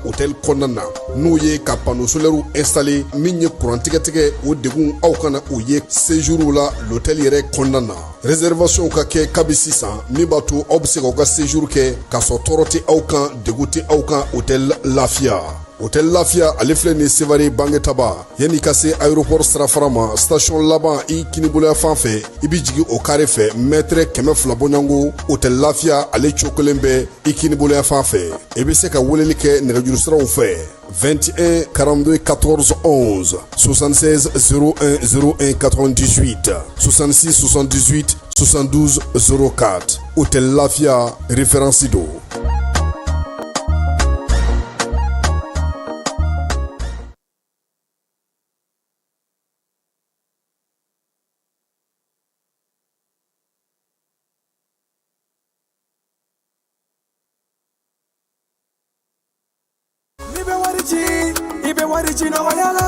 hôtel kɔnɔna na, n'o ye ka panneau solaire installer, min ye courant tigɛtigɛ, o degun aw kana o ye séjour la l'hôtel yɛrɛ kɔnɔna na. Réservation ka kɛ kabi sisan, min b'a to aw bɛ se k'aw ka séjour kɛ k'a sɔrɔ tɔɔrɔ tɛ aw kan, degun tɛ aw kan. Hôtel Lafiya, Hôtel Lafiya, ale filɛ nin Sevare Bangetaba, yanni ka se aéroport sirafara ma, station laban i kiniboloya fan fɛ, i bɛ jigin o carré fɛ, mètre 200 bɔɲɔgɔnko, Hôtel Lafiya ale cogo kelen bɛ i kiniboloya fan fɛ. I bɛ se ka weleli kɛ nɛgɛjuru siraw fɛ: 21 42 14 11, 76 01 01 98, 66 78 72 04. Hôtel Lafiya, référence don. N'i bɛ wari ci, i bɛ wari ci nɔgɔya la.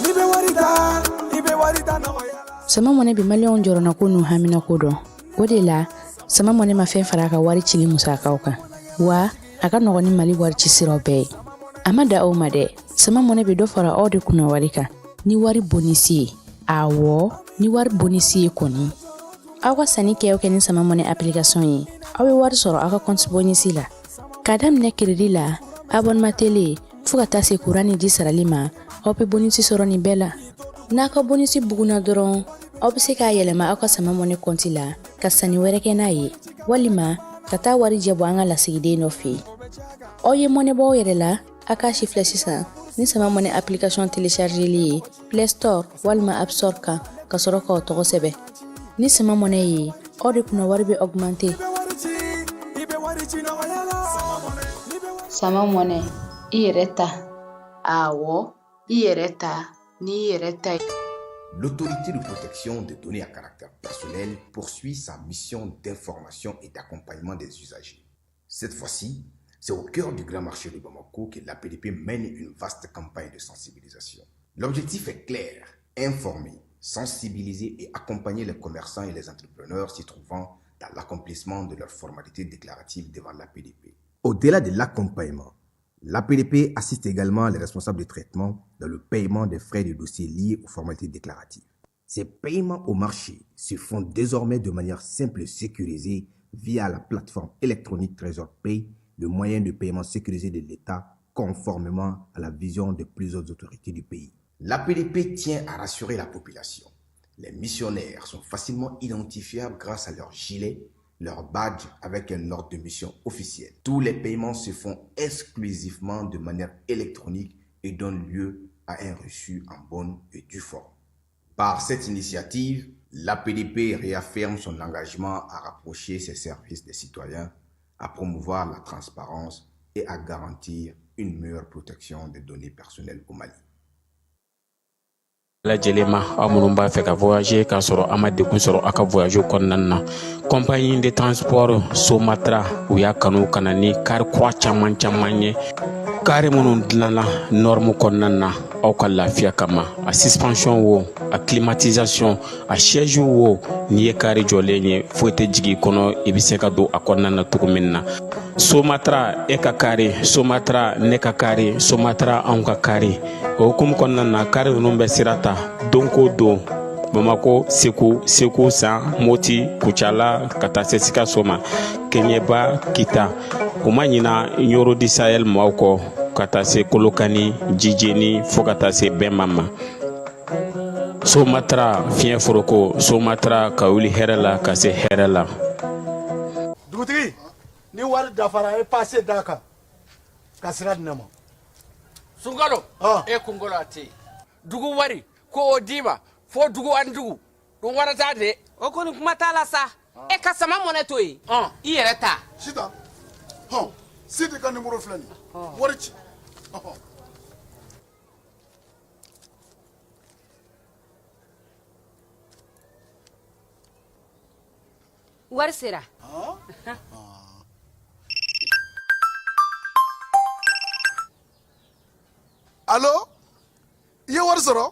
N'i bɛ wari ta, i bɛ wari ta nɔgɔya la. Sama Mɔnɛ bɛ maliyɛnw jɔrɔnako n'u haminako dɔn. O de la, Sama Mɔnɛ ma fɛn fara a ka wari cili musakaw kan, wa a ka nɔgɔn ni Mali wari ci siraw bɛɛ ye. A ma da aw ma dɛ, Sama Mɔnɛ bɛ dɔ fara aw de kunna wari kan ni wari bonisi ye. Awɔ, ni wari bonisi ye kɔni, aw ka sanni kɛ o kɛ ni Sama Mɔnɛ application ye, aw bɛ wari sɔrɔ aw ka compte bonisi la, k'a daminɛ crédit la, abonnement télé, fo ka taa se kuran ni ji sarali ma. Aw bɛ bonisi sɔrɔ nin bɛɛ la. N'a ka bonisi bugunna dɔrɔn, aw bɛ se k'a yɛlɛma aw ka Sama Mɔnɛ kɔnti la ka sanni wɛrɛ kɛ n'a ye, walima ka taa wari jɛ bɔ an ka lasigiden dɔ fɛ yen. Aw ye mɔnɛ bɔ aw yɛrɛ la, a k'a si filɛ sisan ni Sama Mɔnɛ application téléchargeli ye Play Store walima App Store kan, ka sɔrɔ k'aw tɔgɔ sɛbɛn. Ni Sama Mɔnɛ ye, aw de kunna wari bɛ augmenter. I bɛ wari ci nɔgɔya la. Sama Mɔnɛ, i yɛrɛ ta. Awɔ, i yɛrɛ ta n'i yɛrɛ ta ye. L'autorité de protection des données à caractère personnel poursuit sa mission d'information et d'accompagnement des usagers. Cette fois-ci, c'est au cœur du grand marché de Bamako que l'APDP mène une vaste campagne de sensibilisation. L'objectif est clair: informer, sensibiliser et accompagner les commerçants et les entrepreneurs s'y trouvant dans l'accomplissement de leurs formalités déclaratives devant l'APDP. Au-delà de l'accompagnement, l'APDP assiste également les responsables de traitement dans le paiement des frais de dossier liés aux formalités déclaratives. Ces paiements au marché se font désormais de manière simple et sécurisée via la plateforme électronique Trésor Pay, le moyen de paiement sécurisé de l'État conformément à la vision de plusieurs autorités du pays. L'APDP tient à rassurer la population. Les missionnaires sont facilement identifiables grâce à leur gilet, leur badge avec un ordre de mission officiel. Tous les paiements se font exclusivement de manière électronique et donnent lieu à un reçu en bonne et due forme. Par cette initiative, l'APDP réaffirme son engagement à rapprocher ses services des citoyens, à promouvoir la transparence et à garantir une meilleure protection des données personnelles au Mali. Lajɛlen ma, aw minnu b'a fɛ ka voyager k'a sɔrɔ a ma degun sɔrɔ aw ka voyage kɔnɔna na, compagnie de transport Somatra, u y'a kanu ka na ni kari kura caman caman ye, kari minnu dilanna norme kɔnɔna na aw ka lafiya kama. A suspension wo, a climatisation, a siège wo, n'i ye kari jɔlen ye, foyi tɛ jigin i kɔnɔ, i bɛ se ka don a kɔnɔna na cogo min na. Somatra, e ka kari Somatra, ne ka kari Somatra, anw ka kari. O hukumu kɔnɔna na, kari ninnu bɛ sira ta don ko don Bamako, Segu, Segu San, Moti, Kucala, ka taa se Sikaso ma, Kɛɲɛba, Kita. U ma ɲina Ɲoro du Sahel maaw kɔ, ka taa se Kolokani, Jijeni, fo ka taa se Bɛnma ma. Somatra, fiɲɛ foroko Somatra, ka wuli hɛrɛ la ka se hɛrɛ la. Dugutigi, ni wari dafara, e passe d'a kan ka sira di ne ma. Sunkalo, e kunkolo a tɛ yen. Dugu wari ko o d'i ma fo dugu ani dugu ɗum warata de. O kɔni, kuma t'a la sa. E ka Sama Mɔnɛ to yen, i yɛrɛ ta. Sitan, hɔn, Sidi ka nimoro filɛ nin ye, wari ci. Ɔhɔn. Wari sera. Alo, i ye wari sɔrɔ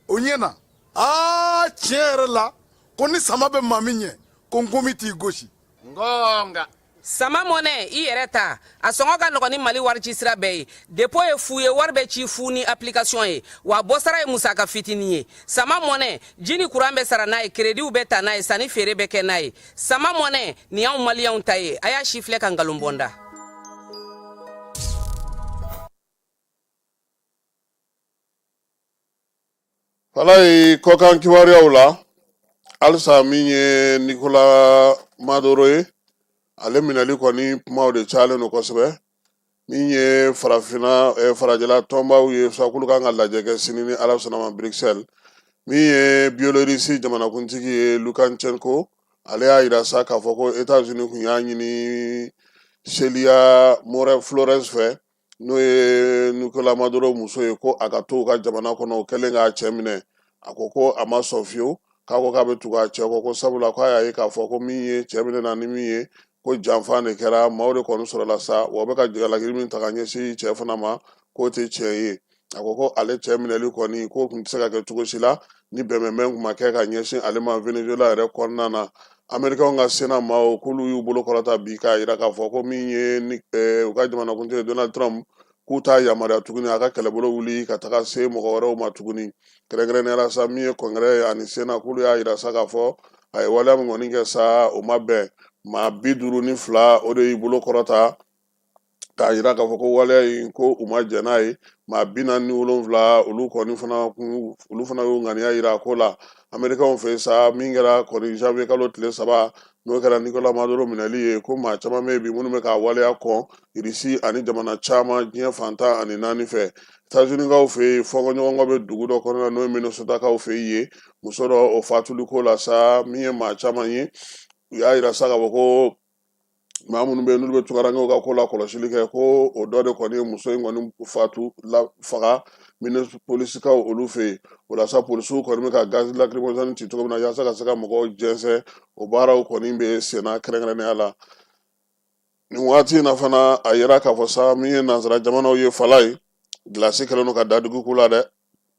o ɲɛ na. Aa, tiɲɛ yɛrɛ la, ko ni sama bɛ maa min ɲɛ, ko nkomi t'i gosi. Ngonga. Sama mɔnɛ i yɛrɛ ta a sɔngɔ ka nɔgɔn ni mali warici sira bɛɛ ye dépôt ye fu ye wari bɛ ci fu ni application ye wa bɔsara ye musaka fitinin ye sama mɔnɛ ji ni kuran bɛ sara n'a ye kerediw bɛ ta n'a ye sanni feere bɛ kɛ n'a ye sama mɔnɛ nin y'anw maliyɛnw ta ye a y'a si filɛ ka nkalon bɔ n da. Falaye kɔkan kibaruyaw la halisa min ye Nicolas Maduro ye ale minɛli kɔni kumaw de cayalen don kosɛbɛ min ye farafinna eh, farajɛla tɔnbaw ye sa k'olu kan ka lajɛ kɛ sini ni ala sɔnna ma Bruxelles min ye Biélorussie jamanakuntigi ye Lukashenko ale y'a yira sa k'a fɔ ko États-Unis kun y'a ɲini Celia More Flores fɛ n'o ye Nicolas Maduro muso ye ko a ka to u ka jamana kɔnɔ o kɛlen k'a cɛ minɛ a ko ko a ma sɔn fiyewu k'a ko k'a bɛ tugu a cɛ kɔ ko sabula k'a y'a ye k'a fɔ ko min ye cɛ minɛ na ni min ye ko janfa de kɛra maaw de kɔni sɔrɔla sa wa u bɛ ka jalaki min ta ka ɲɛsin cɛ fana ma k'o tɛ tiɲɛ ye a ko ko ale cɛ minɛli kɔni k'o tun tɛ se ka kɛ cogo si la ni bɛnbɛnbɛn tun ma kɛ ka ɲɛsin ale ma Venezuela yɛrɛ kɔnɔna na Amerikɛnw ka Sénat maaw k'olu y'u bolo kɔrɔta bi k'a yira k'a fɔ ko min ye ni u ka jamanakuntigi Donald Trump k'u t'a yamaruya tuguni a ka kɛlɛbolo wuli ka taga se mɔgɔ wɛrɛw ma tuguni kɛrɛnkɛrɛnnenya la sa min ye Congrès ye ani Sénat k'olu y'a yira sa k'a fɔ a ye waleya min kɔni kɛ sa o ma bɛn maa 52 o de y'i bolo kɔrɔta k'a yira k'a fɔ ko waleya in ko u ma jɛn n'a ye maa 47 olu kɔni fana olu fana y'u ŋaniya yira a ko la amerikɛnw fɛ sa min kɛra kɔni janvier kalo tile 3 n'o kɛra Nicolas Maduro minɛli ye ko maa caman bɛ yen bi minnu bɛ k'a waleya kɔn Irisi ani jamana caman diɲɛ fan 14 fɛ États-Unis-kaw fɛ yen fɔnkɔɲɔgɔnkɔ bɛ dugu dɔ kɔnɔna n'o ye Minnesota-kaw fɛ yen muso dɔ o fatuli ko la sa min ye maa caman ye u y'a yira sa k'a fɔ ko maa minnu bɛ yen n'olu bɛ tunkarankew ka ko la kɔlɔsili kɛ ko o dɔ de kɔni ye muso in kɔni fatu la faga Minneapolisikaw olu fɛ yen o la sa polisiw kɔni bɛ ka gaz lacrymogène ci cogo min na yaasa ka se ka mɔgɔw jɛnsɛn o baaraw kɔni bɛ senna kɛrɛnkɛrɛnnenya la nin waati in na fana a yira k'a fɔ sa min ye nansara jamanaw ye Falaye gilasi kɛlen don ka dadigi k'u la dɛ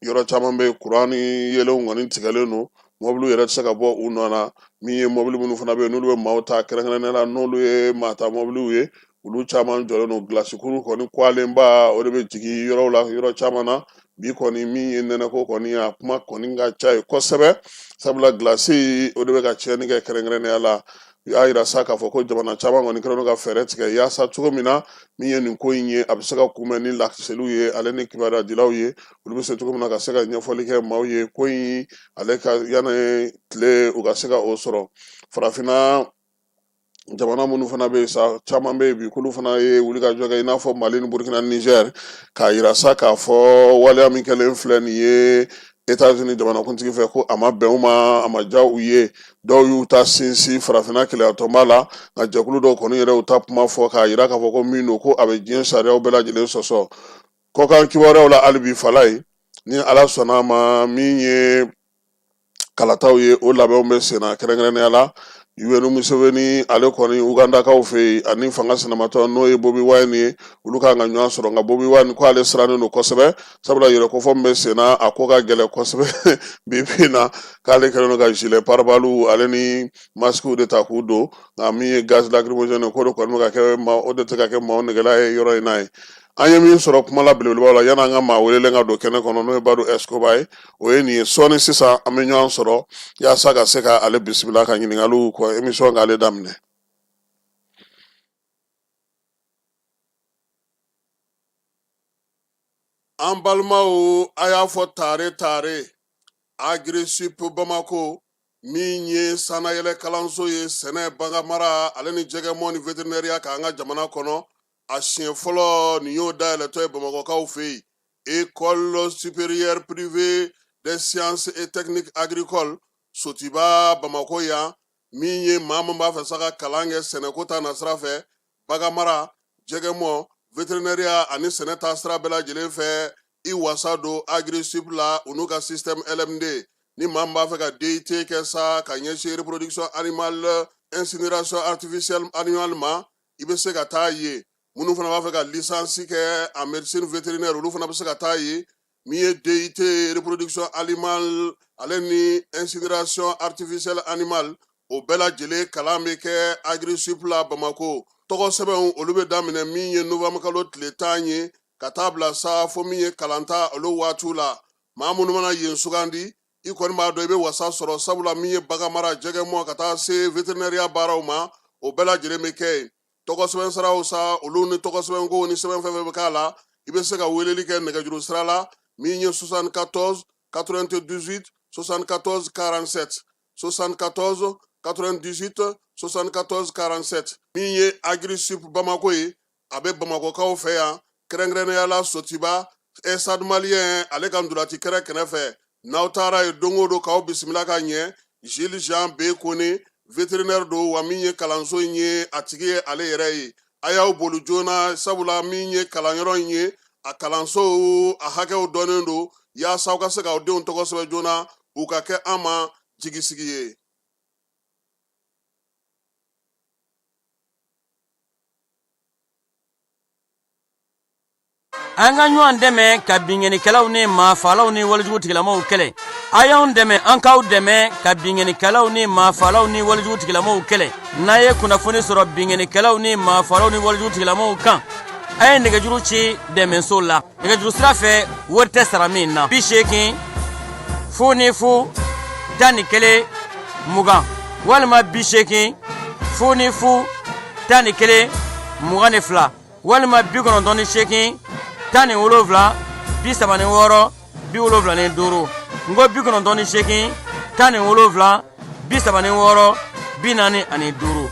yɔrɔ caman bɛ yen kuran ni yeelenw kɔni tigɛlen don mɔbiliw yɛrɛ tɛ se ka bɔ u nɔ na min ye mɔbili minnu fana bɛ yen n'olu bɛ maaw ta kɛrɛnkɛrɛnnenya la n'olu ye maa ta mɔbiliw ye olu caman jɔlen don gilasikuru kɔni kwalenba o de bɛ jigin yɔrɔw la yɔrɔ caman na bi kɔni min ye nɛnɛko kɔni a kuma kɔni ka ca ye kosɛbɛ sabula gilasi o de bɛ ka tiɲɛni kɛ kɛrɛnkɛrɛnnenya la u y'a yira sa k'a fɔ ko jamana caman kɔni kɛlen don ka fɛɛrɛ tigɛ yaasa cogo min na min ye nin ko in ye a bɛ se ka kunbɛn ni laseliw ye ale ni kibaruyadilaw ye olu bɛ se cogo min na ka se ka ɲɛfɔli kɛ maaw ye ko in ale ka yanni tile u ka se ka o sɔrɔ farafinna jamana minnu fana bɛ yen sa caman bɛ yen bi k'olu fana ye wulikajɔ kɛ i n'a fɔ mali ni burukina nizɛri k'a yira sa k'a fɔ waleya min kɛlen filɛ nin ye États-Unis jamanakuntigi fɛ ko a ma bɛn u ma a ma diya u ye dɔw y'u ta sinsin farafinna kelenyatɔnba la nka jɛkulu dɔw kɔni yɛrɛ y'u ta kuma fɔ k'a yira k'a fɔ ko min don ko a bɛ diɲɛ sariyaw bɛɛ lajɛlen sɔsɔ kɔkan kibaruyaw la hali bi Falaye ni ala sɔnna a ma min ye kalataw ye o labɛnw bɛ senna kɛrɛnkɛrɛnnenya la Yoweri Museveni ale kɔni Ugandakaw fɛ yen ani fanga sinamatɔ n'o ye Bobi Wine ye olu kan ka ɲɔgɔn sɔrɔ nka Bobi Wine ko ale sirannen don kosɛbɛ sabula yɛrɛkofɔ min bɛ senna a ko ka gɛlɛn kosɛbɛ bi bi in na k'ale kɛlen don ka gilet pare-balles ale ni masikiw de ta k'u don nka min ye gaz lacrymogène k'o de kɔni bɛ ka kɛ o de tɛ ka kɛ maaw negela ye yɔrɔ in na ye an ye min sɔrɔ kuma la belebelebaw la yanni an ka maa welelen ka don kɛnɛ kɔnɔ n'o ye Badu Escobar ye o ye nin ye sɔɔni sisan an bɛ ɲɔgɔn sɔrɔ yaasa ka se ka ale bisimila ka ɲininkaliw kɔ émission k'ale daminɛ. An balimaw a y'a fɔ tare tare Agrisip Bamako min ye sannayɛlɛ kalanso ye sɛnɛ baganmara ale ni jɛgɛmɔ ni veterinɛriya kan an ka jamana kɔnɔ a siɲɛ fɔlɔ nin y'o dayɛlɛtɔ ye bamakɔkaw fɛ yen école supérieure privée des sciences et techniques agricoles sotiba bamakɔ yan min ye maa min b'a fɛ sa ka kalan kɛ sɛnɛko ta nasira fɛ baganmara jɛgɛmɔ veterinɛriya ani sɛnɛ ta sira bɛɛ lajɛlen fɛ i wasa don agrisip la u n'u ka système LMD ni maa min b'a fɛ ka DUT kɛ sa ka ɲɛsin reproduction animale incinération artificielle animale ma i bɛ se ka taa yen minnu fana b'a fɛ ka licence kɛ en médecine vétérinaire olu fana bɛ se ka taa yen min ye DUT reproduction animale ale ni incinération artificielle animale o bɛɛ lajɛlen kalan bɛ kɛ agrisip la Bamako Tɔgɔ sɛbɛnw olu bɛ daminɛ min ye novembre kalo tile 10 ye ka taa bila sa fo min ye kalanta olu waatiw la. Maa minnu mana yen sugandi, i kɔni b'a dɔn i bɛ wasa sɔrɔ, sabula min ye baganmara, jɛgɛmɔ, ka taa se veterinɛriya baaraw ma, o bɛɛ lajɛlen bɛ kɛ yen. Tɔgɔ sɛbɛn siraw sa, olu ni tɔgɔ sɛbɛnkow ni sɛbɛn fɛn fɛn bɛ k'a la, i bɛ se ka weleli kɛ nɛgɛjuru sira la min ye 74 98 74 47, 74 98 74 47. Min ye Agrisub Bamako ye, a bɛ Bamakɔkaw fɛ yan, kɛrɛnkɛrɛnnenya la Sotiba Stade Malien ale ka ntolaci kɛrɛ kɛrɛfɛ. N'aw taara yen don o don k'aw bisimila ka ɲɛ. Gilles Jean B Kone, vétérinaire don, wa min ye kalanso in ye a tigi ye ale yɛrɛ ye. A y'aw boli joona, sabula min ye kalanyɔrɔ in ye, a kalanso a hakɛw dɔnnen don, yaasa aw ka se k'aw denw tɔgɔ sɛbɛn joona, u ka kɛ an ma jigisigi ye. An ka ɲɔgɔn dɛmɛ ka binkannikɛlaw ni maafaalaw ni walejugu tigilamaw kɛlɛ. A y'anw dɛmɛ, an k'aw dɛmɛ ka binkannikɛlaw ni maafaalaw ni walejugu tigilamaw kɛlɛ. N'a ye kunnafoni sɔrɔ binkannikɛlaw ni maafaalaw ni walejugu tigilamaw kan, a ye nɛgɛjuru ci dɛmɛso la nɛgɛjuru sira fɛ, wari tɛ sara min na: 80 00 11 20 walima 80 00 11 22 walima 98 17 36 75. N ko 98 17 36 45.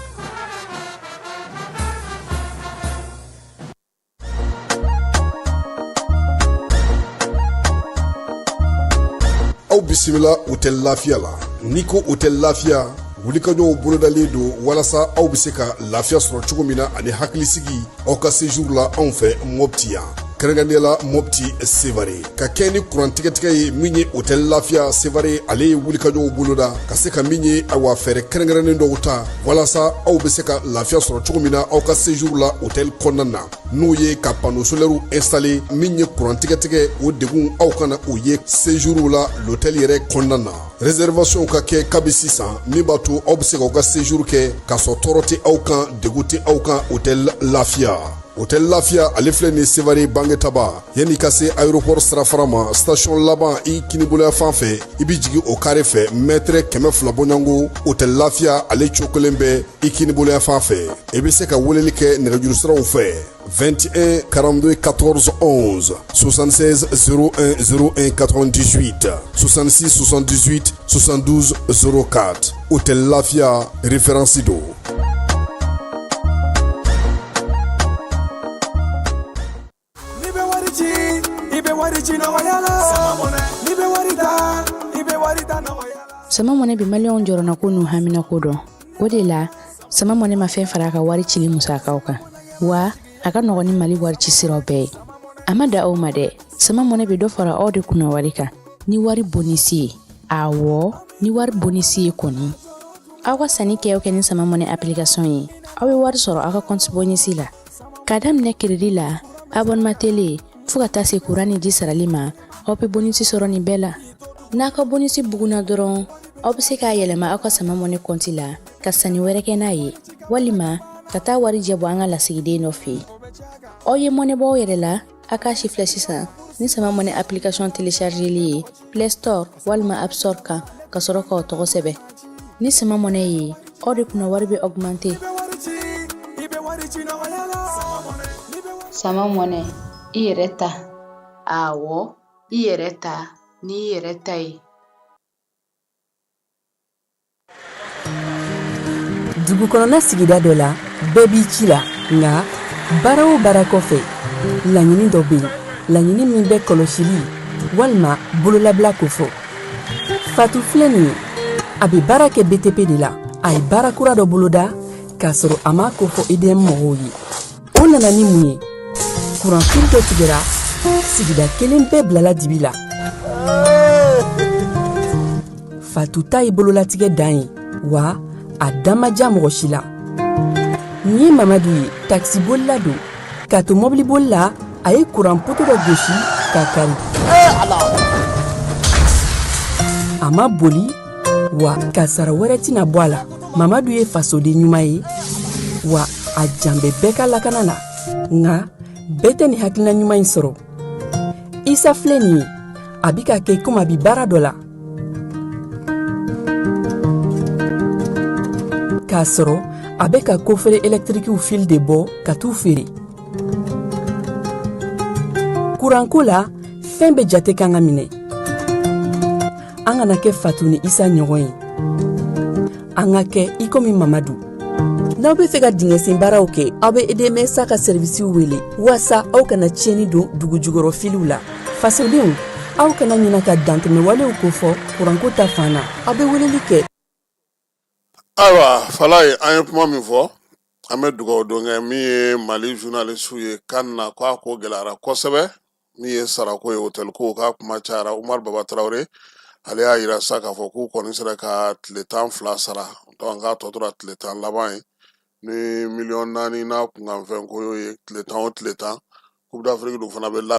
Aw bisimila Hôtel Lafiya la. N'i ko Hôtel Lafiya, wulikajɔw bolodalen don walasa aw bɛ se ka lafiya sɔrɔ cogo min na ani hakilisigi aw ka séjour la anw fɛ Mopti yan, kɛrɛnkɛrɛnnenya la Mopti Sevare. Ka kɛ ni kuran tigɛtigɛ ye, min ye Hôtel Lafiya Sevare ale ye wulikajɔw boloda ka se ka min ye awa fɛɛrɛ kɛrɛnkɛrɛnnen dɔw ta walasa aw bɛ se ka lafiya sɔrɔ cogo min na aw ka séjour la hôtel kɔnɔna na, n'o ye ka panneau solaire installer. Min ye kuran tigɛtigɛ, o degun aw kana o ye séjour la l'hôtel yɛrɛ kɔnɔna na. Réservation ka kɛ kabi sisan, min b'a to aw bɛ se k'aw ka séjour kɛ k'a sɔrɔ tɔɔrɔ tɛ aw kan, degun tɛ aw kan. Hôtel Lafiya, Hôtel Lafiya ale filɛ nin Sevare Bangetaba, yanni ka se aéroport sirafara ma, station laban i kiniboloya fan fɛ, i bɛ jigin o carré fɛ, mètre 200 bɔɲɔgɔnko, Hôtel Lafiya ale cokolen bɛ i kiniboloya fan fɛ. I bɛ se ka weleli kɛ nɛgɛjuru siraw fɛ: 21 42 14 11, 76 01 01 98, 66 78 72 04. Hôtel Lafia, référence don. N'i bɛ wari ci, i bɛ wari ci nɔgɔya la. N'i bɛ wari ta, i bɛ wari ta nɔgɔya la. Sama Mɔnɛ bɛ Maliyɛnw jɔrɔnako n'u haminako dɔn. O de la, Sama Mɔnɛ ma fɛn fara a ka wari cili musakaw kan, wa a ka nɔgɔn ni Mali wari ci siraw bɛɛ ye. A ma da aw ma dɛ, Sama Mɔnɛ bɛ dɔ fara aw de kunna wari kan ni wari bonisi ye. Awɔ, ni wari bonisi ye kɔni. Aw ka sanni kɛ o kɛ ni Sama Mɔnɛ application ye, aw bɛ wari sɔrɔ aw ka compte bonisi la. K'a daminɛ crédit la, abonnement télé, fo ka taa se kuran ni ji sarali ma, aw bɛ bonisi sɔrɔ nin bɛɛ la. N'a ka bonisi bugunna dɔrɔn, aw bɛ se k'a yɛlɛma aw ka Sama Mɔnɛ compte la ka sanni wɛrɛ kɛ n'a ye, walima ka taa warijɛ bɔ an ka lasigiden dɔ fɛ yen. Aw ye mɔnɛ bɔ aw yɛrɛ la, a k'a si filɛ sisan ni Sama Mɔnɛ application téléchargeli ye Play Store walima App Store kan, ka sɔrɔ k'aw tɔgɔ sɛbɛn. Ni Sama Mɔnɛ ye, aw de kunna wari bɛ augmenter. Sama Mɔnɛ, i yɛrɛ ta. Awɔ, i yɛrɛ ta n'i yɛrɛ ta ye. Dugu kɔnɔna sigida dɔ la, bɛɛ b'i ci la, nka baara o baara kɔfɛ, laɲini dɔ bɛ yen, laɲini min bɛ kɔlɔsili walima bololabila kofɔ. Fatu filɛ nin ye, a bɛ baara kɛ BTP de la. A ye baara kura dɔ boloda k'a sɔrɔ a m'a kofɔ EDM mɔgɔw ye. O nana ni mun ye? Kuranfili dɔ tigɛra, sigida kelen bɛɛ bilala dibi la. Fatu ta ye bololatigɛ dan ye, wa a da ma diya mɔgɔ si la. Nin ye Mamadu ye, takisibolila don. K'a to mɔbiliboli la, a ye kuran poto dɔ gosi k'a kari. A ma boli, wa kasara wɛrɛ tɛna bɔ a la. Mamadu ye fasoden ɲuman ye, wa A jan bɛ bɛɛ ka lakana na, nka bɛɛ tɛ nin hakilina ɲuman in sɔrɔ. Isa filɛ nin ye, a bi ka kɛ komi a bi baara dɔ la, k'a sɔrɔ a bɛ ka kofere ɛlɛtirikiw fili de bɔ ka t'u feere. Kuranko la, fɛn bɛɛ jate kan ka minɛ. An kana kɛ Fatu ni Isa ɲɔgɔn ye, an ka kɛ i komi Mamadu. N'aw bɛ fɛ ka dingɛsen baaraw kɛ, aw bɛ EDMSA ka sɛrivisiw wele waasa aw kana tiɲɛni don dugu jukɔrɔ filiw la. Fasodenw, aw kana ɲina ka dantɛmɛwalew kofɔ kuranko ta fan na. Aw bɛ weleli kɛ. Ayiwa Falaye, an ye kuma min fɔ, an bɛ dugawu don kɛ min ye Mali journaliste ye CAN na, k'a ko gɛlɛyara kosɛbɛ. Min ye sarako ye, hôtel ko, k'a kuma cayara. Umar Baba Tarawele, ale y'a yira sa k'a fɔ k'u kɔni sera ka tile 12 sara, donc k'a tɔ tora tile 10 laban ye ni miliyɔn 4 n'a kunkanfɛn ko y'o ye tile 10 o tile 10. Coupe d'Afrique dun fana bɛ la.